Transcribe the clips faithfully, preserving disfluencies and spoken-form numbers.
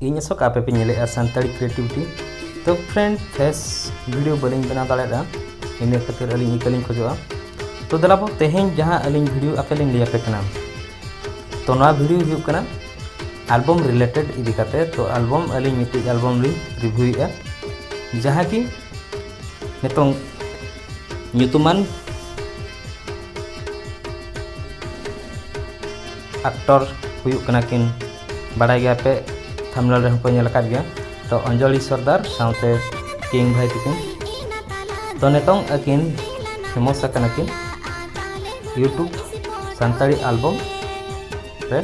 ᱤᱧ ᱟᱥᱚᱜ ᱟᱯᱮ ᱯᱮ ᱧᱮᱞᱮᱫᱼᱟ ᱥᱟᱱᱛᱟᱲᱤ ᱠᱨᱤᱭᱮᱴᱤᱵᱷᱤᱴᱤ᱾ ᱛᱚ ᱯᱷᱨᱮᱱᱰ, ᱯᱷᱮᱥ ᱵᱷᱤᱰᱤᱭᱳ ᱵᱟᱹᱞᱤᱧ ᱵᱮᱱᱟᱣ ᱫᱟᱲᱮᱭᱟᱜᱼᱟ, ᱤᱱᱟᱹ ᱠᱷᱟᱹᱛᱤᱨ ᱟᱹᱞᱤᱧ ᱤᱠᱟᱹ ᱞᱤᱧ ᱠᱷᱚᱡᱚᱜᱼᱟ᱾ ᱛᱚ ᱫᱮᱞᱟ ᱵᱚ, ᱛᱮᱦᱮᱧ ᱡᱟᱦᱟᱸ ᱟᱹᱞᱤᱧ ᱵᱷᱤᱰᱤᱭᱳ ᱟᱯᱮ ᱞᱤᱧ ᱞᱟᱹᱭ ᱟᱯᱮ ᱠᱟᱱᱟ, ᱛᱚ ᱱᱚᱣᱟ ᱵᱷᱤᱰᱤᱭᱳ ᱦᱩᱭᱩᱜ ᱠᱟᱱᱟ ᱟᱞᱵᱚᱢ ᱨᱤᱞᱮᱴᱮᱰ ᱤᱫᱤ ᱠᱟᱛᱮ᱾ ᱛᱚ ᱟᱞᱵᱚᱢ, ᱟᱹᱞᱤᱧ ᱢᱤᱫᱴᱤᱡ ᱟᱞᱵᱚᱢ ᱞᱤᱧ ᱨᱤᱵᱷᱤᱭᱩᱭᱮᱫᱼᱟ, ᱡᱟᱦᱟᱸ ᱠᱤ ᱱᱤᱛᱚᱝ ᱧᱩᱛᱩᱢᱟᱱ ᱟᱠᱴᱚᱨ ᱦᱩᱭᱩᱜ ᱠᱟᱱᱟ ᱠᱤᱱ, ᱵᱟᱲᱟᱭ ᱜᱮᱭᱟ ᱯᱮ, ᱛᱷᱟᱢᱵᱱᱮᱞ ᱨᱮᱦᱚᱸ ᱯᱮ ᱧᱮᱞ ᱟᱠᱟᱫ ᱜᱮᱭᱟ᱾ ᱛᱚ ᱚᱧᱡᱚᱞᱤ ᱥᱚᱨᱫᱟᱨ ᱥᱟᱶᱛᱮ ᱠᱤᱝ ᱵᱷᱟᱭ ᱛᱟᱹᱠᱤᱱ᱾ ᱛᱚ ᱱᱤᱛᱚᱝ ᱟᱹᱠᱤᱱ ᱯᱷᱮᱢᱚᱥ ᱟᱠᱟᱱᱟ ᱠᱤᱱ YouTube ᱥᱟᱱᱛᱟᱲᱤ ᱟᱞᱵᱚᱢ ᱨᱮ᱾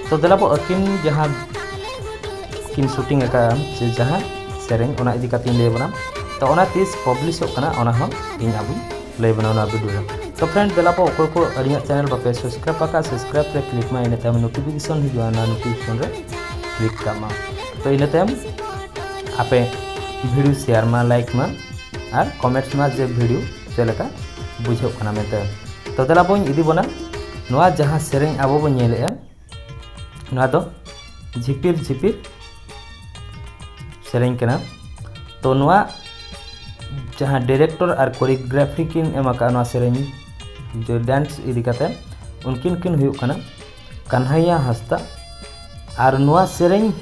ᱛᱚ ᱫᱮᱞᱟ ᱵᱚ, ᱟᱹᱠᱤᱱ ᱡᱟᱦᱟᱸ ᱠᱤᱱ ᱥᱩᱴᱤᱝ ᱟᱠᱟᱫᱼᱟ ᱥᱮ ᱡᱟᱦᱟᱸ ᱥᱮᱨᱮᱧ, ᱚᱱᱟ ᱤᱫᱤ ᱠᱟᱛᱮᱧ ᱞᱟᱹᱭ ᱟᱵᱚᱱᱟ᱾ ᱛᱚ ᱚᱱᱟ ᱛᱤᱥ ᱯᱟᱵᱽᱞᱤᱥᱚᱜ ᱠᱟᱱᱟ, ᱚᱱᱟ ᱦᱚᱸ ᱤᱧ ᱟᱵᱚᱧ ᱞᱟᱹᱭ ᱟᱵᱚᱱᱟ ᱚᱱᱟ ᱵᱷᱤᱰᱤᱭᱳ ᱨᱮ᱾ ᱛᱚ ᱯᱷᱨᱮᱱᱰ, ᱫᱮᱞᱟ ᱵᱚ, ᱚᱠᱚᱭ ᱠᱚ ᱟᱹᱞᱤᱧᱟᱜ ᱪᱮᱱᱮᱞ ᱵᱟᱯᱮ ᱥᱟᱵᱥᱠᱨᱟᱭᱤᱵ ᱟᱠᱟᱫ, ᱥᱟᱵᱥᱠᱨᱟᱭᱤᱵ ᱨᱮ ᱠᱞᱤᱠ ᱢᱟ, ᱤᱱᱟᱹ ᱛᱟᱭᱚᱢ ᱱᱳᱴᱤᱯᱷᱤᱠᱮᱥᱚᱱ ᱦᱤᱡᱩᱜᱼᱟ, ᱚᱱᱟ ᱱᱳᱴᱤᱯᱷᱤᱠᱮᱥᱚᱱ ᱨᱮ ᱠᱞᱤᱠ ᱠᱟᱜ ᱢᱟ᱾ ᱛᱚ ᱤᱱᱟᱹ ᱛᱟᱭᱚᱢ ᱟᱯᱮ ᱵᱷᱤᱰᱤᱭᱳ ᱥᱮᱭᱟᱨ ᱢᱟ, ᱞᱟᱭᱤᱠ ᱢᱟ ᱟᱨ ᱠᱚᱢᱮᱱᱴᱥ ᱢᱟ ᱡᱮ ᱵᱷᱤᱰᱤᱭᱳ ᱪᱮᱫ ᱞᱮᱠᱟ ᱵᱩᱡᱷᱟᱹᱜ ᱠᱟᱱᱟ ᱢᱮᱱᱛᱮ᱾ ᱛᱚ ᱫᱮᱞᱟ ᱵᱚᱧ ᱤᱫᱤ ᱵᱚᱱᱟ ᱱᱚᱣᱟ ᱡᱟᱦᱟᱸ ᱥᱮᱨᱮᱧ ᱟᱵᱚ ᱵᱚᱱ ᱧᱮᱞᱮᱜᱼᱟ, ᱱᱚᱣᱟ ᱫᱚ ᱡᱷᱤᱯᱤᱨ ᱡᱷᱤᱯᱤᱨ ᱥᱮᱨᱮᱧ ᱠᱟᱱᱟ᱾ ᱛᱚ ᱱᱚᱣᱟ ᱡᱟᱦᱟᱸ ᱰᱤᱨᱮᱠᱴᱚᱨ ᱟᱨ ᱠᱳᱨᱤᱭᱳᱜᱨᱟᱯᱷᱤ ᱠᱤᱱ ᱮᱢ ᱟᱠᱟᱫᱼᱟ ᱱᱚᱣᱟ ᱥᱮᱨᱮᱧ ᱡᱮ ᱰᱮᱱᱥ ᱤᱫᱤ ᱠᱟᱛᱮ, ᱩᱱᱠᱤᱱ ᱠᱤᱱ ᱦᱩᱭᱩᱜ ᱠᱟᱱᱟ ᱠᱟᱱᱦᱟᱭᱟ ᱦᱟᱸᱥᱫᱟ᱾ ᱟᱨ ᱱᱚᱣᱟ ᱥᱮᱨᱮᱧ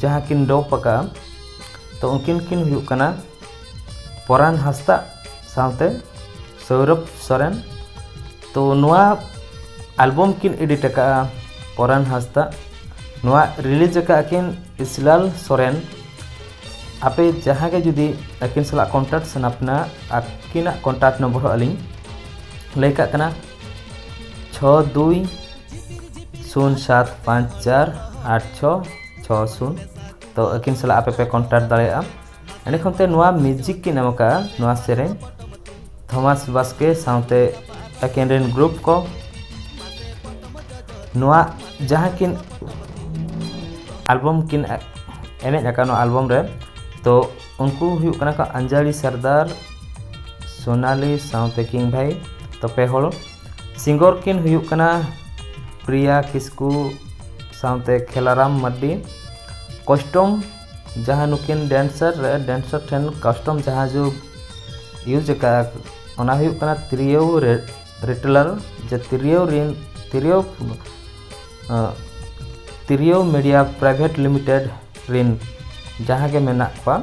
ᱡᱟᱦᱟᱸ ᱠᱤᱱ ᱰᱚᱯ ᱟᱠᱟᱫᱼᱟ, ᱛᱚ ᱩᱱᱠᱤᱱ ᱠᱤᱱ ᱦᱩᱭᱩᱜ ᱠᱟᱱᱟ ᱯᱚᱨᱟᱱ ᱦᱟᱸᱥᱫᱟ ᱥᱟᱶᱛᱮ ᱥᱳᱣᱨᱚᱵᱷ ᱥᱚᱨᱮᱱ᱾ ᱛᱚ ᱱᱚᱣᱟ ᱟᱞᱵᱚᱢ ᱠᱤᱱ ᱮᱰᱤᱴ ᱟᱠᱟᱫᱼᱟ ᱯᱚᱨᱟᱱ ᱦᱟᱸᱥᱫᱟ᱾ ᱱᱚᱣᱟ ᱨᱤᱞᱤᱡᱽ ᱟᱠᱟᱫᱼᱟ ᱠᱤᱱ ᱤᱥᱞᱟᱞ ᱥᱚᱨᱮᱱ᱾ ᱟᱯᱮ ᱡᱟᱦᱟᱸ ᱜᱮ ᱡᱩᱫᱤ ᱟᱹᱠᱤᱱ ᱥᱟᱞᱟᱜ ᱠᱚᱱᱴᱟᱠᱴ ᱥᱟᱱᱟ ᱯᱮᱱᱟ, ᱟᱹᱠᱤᱱᱟᱜ ᱠᱚᱱᱴᱟᱠᱴ ᱱᱚᱢᱵᱚᱨ ᱦᱚᱸ ᱟᱹᱞᱤᱧ ᱞᱟᱹᱭ ᱠᱟᱜ ᱠᱟᱱᱟ, ᱪᱷᱚ ᱫᱩᱭ ᱥᱩᱱ ᱥᱟᱛ ᱯᱟᱸᱪ ᱪᱟᱨ ᱟᱴ ᱪᱷᱚ ᱪᱷᱚ ᱥᱩᱱ᱾ ᱛᱚ ᱟᱹᱠᱤᱱ ᱥᱟᱞᱟᱜ ᱟᱯᱮ ᱯᱮ ᱠᱚᱱᱴᱟᱠᱴ ᱫᱟᱲᱮᱭᱟᱜᱼᱟ᱾ ᱮᱸᱰᱮ ᱠᱷᱚᱱ ᱛᱮ ᱱᱚᱣᱟ ᱢᱤᱣᱡᱤᱠ ᱠᱤᱱ ᱮᱢ ᱟᱠᱟᱫᱼᱟ ᱱᱚᱣᱟ ᱥᱮᱨᱮᱧ ᱛᱷᱚᱢᱟᱥ ᱵᱟᱥᱠᱮ ᱥᱟᱶᱛᱮ ᱟᱹᱠᱤᱱ ᱨᱮᱱ ᱜᱨᱩᱯ ᱠᱚ᱾ ᱱᱚᱣᱟ ᱡᱟᱦᱟᱸ ᱠᱤᱱ ᱟᱞᱵᱚᱢ ᱠᱤᱱ ᱮᱱᱮᱡ ᱟᱠᱟᱫ ᱱᱚᱣᱟ ᱟᱞᱵᱚᱢ ᱨᱮ, ᱛᱚ ᱩᱱᱠᱩ ᱦᱩᱭᱩᱜ ᱠᱟᱱᱟ ᱠᱚ ᱚᱧᱡᱚᱞᱤ ᱥᱚᱨᱫᱟᱨ, ᱥᱳᱱᱟᱞᱤ ᱥᱟᱶᱛᱮ ᱠᱤᱝ ᱵᱷᱟᱭ᱾ ᱛᱚ ᱯᱮ ᱦᱚᱲ᱾ ᱥᱤᱝᱜᱚᱨ ᱠᱤᱱ ᱦᱩᱭᱩᱜ ᱠᱟᱱᱟ ᱯᱨᱤᱭᱟ ᱠᱤᱥᱠᱩ ᱥᱟᱶᱛᱮ ᱠᱷᱮᱞᱟᱨᱟᱢ ᱢᱟᱨᱰᱤ᱾ ᱠᱟᱥᱴᱚᱢ ᱡᱟᱦᱟᱸ ᱱᱩᱠᱤᱱ ᱰᱮᱱᱥᱟᱨ ᱨᱮ ᱰᱮᱱᱥᱟᱨ ᱴᱷᱮᱱ ᱠᱟᱥᱴᱚᱢ ᱡᱟᱦᱟᱸ ᱡᱚ ᱤᱭᱩᱡᱽ ᱟᱠᱟᱫᱼᱟ, ᱚᱱᱟ ᱦᱩᱭᱩᱜ ᱠᱟᱱᱟ ᱛᱤᱨᱭᱳ ᱨᱮ ᱨᱤᱴᱞᱟᱨ, ᱡᱮ ᱛᱤᱨᱭᱳ ᱨᱤᱱ ᱛᱤᱨᱭᱳ ᱛᱤᱨᱭᱳ ᱢᱤᱰᱤᱭᱟ ᱯᱨᱟᱭᱵᱷᱮᱴ ᱞᱤᱢᱤᱴᱮᱰ ᱨᱤᱱ ᱡᱟᱦᱟᱸ ᱜᱮ ᱢᱮᱱᱟᱜ ᱠᱚᱣᱟ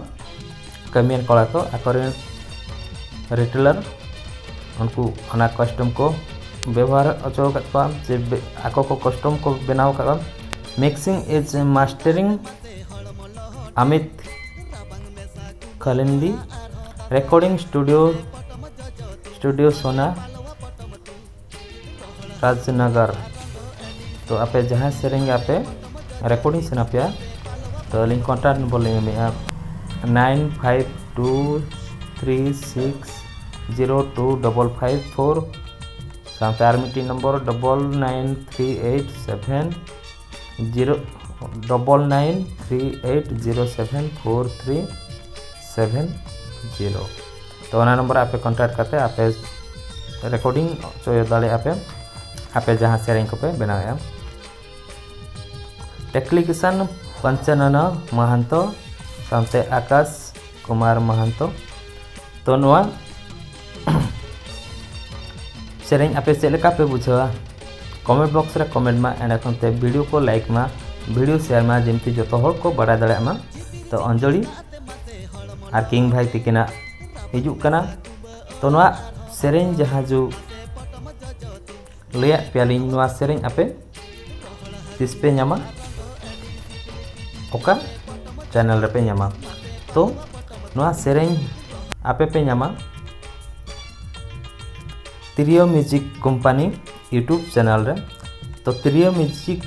ᱠᱟᱹᱢᱤᱭᱟᱱ ᱠᱚᱲᱟ ᱠᱚ, ᱟᱠᱚᱨᱮᱱ ᱨᱤᱴᱮᱞᱟᱨ ᱩᱱᱠᱩ ᱚᱱᱟ ᱠᱟᱥᱴᱚᱢ ᱠᱚ ᱵᱮᱵᱚᱦᱟᱨ ᱦᱚᱪᱚ ᱟᱠᱟᱫ ᱠᱚᱣᱟ, ᱥᱮ ᱟᱠᱚ ᱠᱚ ᱠᱟᱥᱴᱚᱢ ᱠᱚ ᱵᱮᱱᱟᱣ ᱟᱠᱟᱫ ᱠᱚᱣᱟ᱾ Mixing is mastering Amit Khalindi, recording studio studio Sona Rajnagar. ᱛᱚ ᱟᱯᱮ ᱡᱟᱦᱟᱸ ᱥᱮᱨᱮᱧ ᱜᱮ ᱟᱯᱮ ᱨᱮᱠᱚᱨᱰᱤᱝ ᱥᱟᱱᱟ ᱯᱮᱭᱟ, ᱛᱚ ᱟᱹᱞᱤᱧ ᱠᱚᱱᱴᱟᱠᱴ ᱱᱚᱢᱵᱚᱨ ᱞᱤᱧ ᱮᱢᱮᱫᱼᱟ, nine five two three six zero two double five four, ᱥᱟᱶᱛᱮ ᱟᱨ ᱢᱤᱫᱴᱤᱡ number double nine three eight seven zero double nine three eight zero seven four three seven zero᱾ ᱛᱚ ᱚᱱᱟ ᱱᱚᱢᱵᱚᱨ ᱨᱮ ᱟᱯᱮ ᱠᱚᱱᱴᱟᱠᱴ ᱠᱟᱛᱮ ᱟᱯᱮ recording ᱦᱚᱪᱚ ᱫᱟᱲᱮᱭᱟᱜᱼᱟ ᱯᱮ ᱟᱯᱮ ᱡᱟᱦᱟᱸ ᱥᱮᱨᱮᱧ ᱠᱚᱯᱮ ᱵᱮᱱᱟᱣᱮᱫᱼᱟ᱾ ᱴᱮᱠᱞᱤᱠᱮᱥᱚᱱ ᱯᱚᱧᱪᱟᱱᱚᱱ ᱢᱟᱦᱟᱱᱛᱚ ᱥᱟᱶᱛᱮ ᱟᱠᱟᱥ ᱠᱩᱢᱟᱨ ᱢᱟᱦᱟᱱᱛᱚ᱾ ᱛᱚ ᱱᱚᱣᱟ ᱥᱮᱨᱮᱧ ᱟᱯᱮ ᱪᱮᱫ ᱞᱮᱠᱟ ᱯᱮ ᱵᱩᱡᱷᱟᱹᱣᱟ? ᱠᱚᱢᱮᱱᱴ ᱵᱚᱠᱥ ᱨᱮ ᱠᱚᱢᱮᱱᱴ ᱢᱟ, ᱮᱸᱰᱮ ᱠᱷᱚᱱ ᱛᱮ ᱵᱷᱤᱰᱤᱭᱳ ᱠᱚ ᱞᱟᱭᱤᱠ ᱢᱟ, ᱵᱷᱤᱰᱤᱭᱳ ᱥᱮᱭᱟᱨ ᱢᱟ, ᱡᱮᱢᱛᱤ ᱡᱚᱛᱚ ᱦᱚᱲ ᱠᱚ ᱵᱟᱲᱟᱭ ᱫᱟᱲᱮᱭᱟᱜ ᱢᱟ᱾ ᱛᱚ ᱚᱧᱡᱚᱞᱤ ᱟᱨ ᱠᱤᱝ ᱵᱷᱟᱭ ᱛᱤᱠᱤᱱᱟᱜ ᱦᱤᱡᱩᱜ ᱠᱟᱱᱟ᱾ ᱛᱚ ᱱᱚᱣᱟ ᱥᱮᱨᱮᱧ ᱡᱟᱦᱟᱸ ᱡᱚ ᱞᱟᱹᱭᱟᱫ ᱯᱮᱭᱟᱞᱤᱧ, ᱱᱚᱣᱟ ᱥᱮᱨᱮᱧ ᱟᱯᱮ ᱛᱤᱥ ᱯᱮ ᱧᱟᱢᱟ, ᱚᱠᱟ ᱪᱮᱱᱮᱞ ᱨᱮᱯᱮ ᱧᱟᱢᱟ? ᱛᱚ ᱱᱚᱣᱟ ᱥᱮᱨᱮᱧ ᱟᱯᱮ ᱯᱮ ᱧᱟᱢᱟ ᱛᱤᱨᱭᱳ ᱢᱤᱣᱡᱤᱠ ᱠᱳᱢᱯᱟᱱᱤ ᱤᱭᱩᱴᱩᱵᱽ ᱪᱮᱱᱮᱞ ᱨᱮ᱾ ᱛᱚ ᱛᱤᱨᱭᱳ ᱢᱤᱣᱡᱤᱠ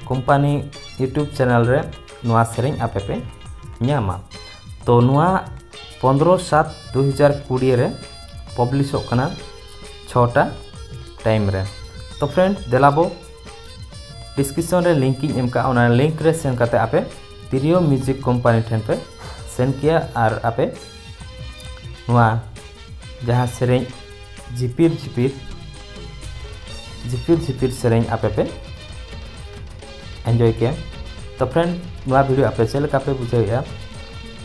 ᱠᱳᱢᱯᱟᱱᱤ ᱤᱭᱩᱴᱩᱵᱽ ᱪᱮᱱᱮᱞ ᱨᱮ ᱱᱚᱣᱟ ᱥᱮᱨᱮᱧ ᱟᱯᱮ ᱯᱮ ᱧᱟᱢᱟ᱾ ᱛᱚ ᱱᱚᱣᱟ ᱯᱚᱱᱨᱚ ᱥᱟᱛ ᱫᱩ ᱦᱟᱡᱟᱨ ᱠᱩᱲᱤ ᱨᱮ ᱯᱟᱵᱽᱞᱤᱥᱚᱜ ᱠᱟᱱᱟ ᱪᱷᱚᱴᱟ ᱴᱟᱭᱤᱢ ᱨᱮ᱾ ᱛᱚ ᱯᱷᱨᱮᱱᱰ, ᱫᱮᱞᱟ ᱵᱚ ᱰᱤᱥᱠᱨᱤᱯᱥᱚᱱ ᱨᱮ ᱞᱤᱝᱠ ᱤᱧ ᱮᱢ ᱠᱟᱜᱼᱟ, ᱚᱱᱟ ᱞᱤᱝᱠ ᱨᱮ ᱥᱮᱱ ᱠᱟᱛᱮ ᱟᱯᱮ ᱛᱤᱨᱭᱳ ᱢᱤᱣᱡᱤᱠ ᱠᱳᱢᱯᱟᱱᱤ ᱴᱷᱮᱱ ᱯᱮ ᱥᱮᱱ ᱠᱮᱭᱟ ᱟᱨ ᱟᱯᱮ ᱱᱚᱣᱟ ᱡᱟᱦᱟᱸ ᱥᱮᱨᱮᱧ ᱡᱷᱤᱯᱤᱨ ᱡᱷᱤᱯᱤᱨ ᱡᱷᱤᱯᱤᱨ ᱡᱷᱤᱯᱤᱨ ᱥᱮᱨᱮᱧ ᱟᱯᱮ ᱯᱮ ᱮᱱᱡᱚᱭ ᱠᱮᱭᱟ᱾ ᱛᱚ friend, ᱱᱚᱣᱟ video ᱟᱯᱮ ᱪᱮᱫ ᱞᱮᱠᱟ ᱯᱮ ᱵᱩᱡᱷᱟᱹᱣᱮᱫᱼᱟ?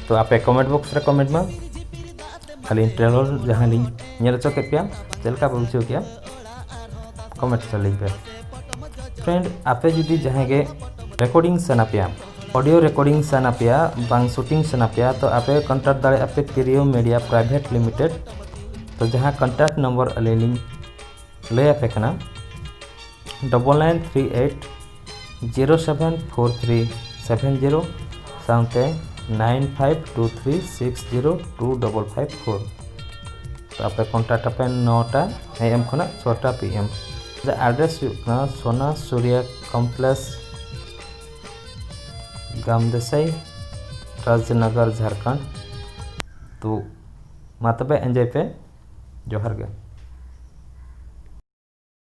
ᱛᱚ ᱟᱯᱮ comment box ᱨᱮ comment ᱢᱟ᱾ ᱟᱹᱞᱤᱧ trailer ᱡᱟᱦᱟᱸ ᱞᱤᱧ ᱧᱮᱞ ᱦᱚᱪᱚ ᱠᱮᱫ ᱯᱮᱭᱟ, ᱪᱮᱫ ᱞᱮᱠᱟ ᱯᱮ ᱵᱩᱡᱷᱟᱹᱣ ᱠᱮᱫᱼᱟ? Comment ᱨᱮ ᱞᱟᱹᱭ ᱯᱮ᱾ Friend, ᱟᱯᱮ ᱡᱩᱫᱤ ᱡᱟᱦᱟᱸᱭ ᱜᱮ recording ᱥᱟᱱᱟ ᱯᱮᱭᱟ, audio recording ᱥᱟᱱᱟ ᱯᱮᱭᱟ, ᱵᱟᱝ shooting ᱥᱟᱱᱟ ᱯᱮᱭᱟ, ᱛᱚ ᱟᱯᱮ contact ᱫᱟᱲᱮᱭᱟᱜᱼᱟ ᱯᱮ Trio Media Private Limited᱾ ᱛᱚ ᱡᱟᱦᱟᱸ contact number ᱟᱹᱞᱤᱧ ᱞᱤᱧ ᱞᱟᱹᱭ ᱟᱯᱮ ᱠᱟᱱᱟ, double nine three eight zero seven four three seven zero, ᱥᱟᱶᱛᱮ nine five two three six zero two double five four᱾ ᱛᱚ ᱟᱯᱮ contact ᱟᱯᱮ ᱱᱚᱴᱟ AM ᱠᱷᱚᱱᱟᱜ ᱪᱷᱚᱴᱟ PM᱾ ᱟᱫᱚ address ᱦᱩᱭᱩᱜ ᱠᱟᱱᱟ ᱥᱳᱱᱟ ᱥᱩᱨᱭᱟ complex, ᱜᱟᱢᱫᱮᱥᱟᱭ, ᱨᱟᱡᱽᱱᱚᱜᱚᱨ, ᱡᱷᱟᱲᱠᱷᱚᱸᱰ᱾ ᱛᱚ ᱢᱟ ᱛᱚᱵᱮ enjoy ᱯᱮ, ᱡᱚᱦᱟᱨ ᱜᱮ᱾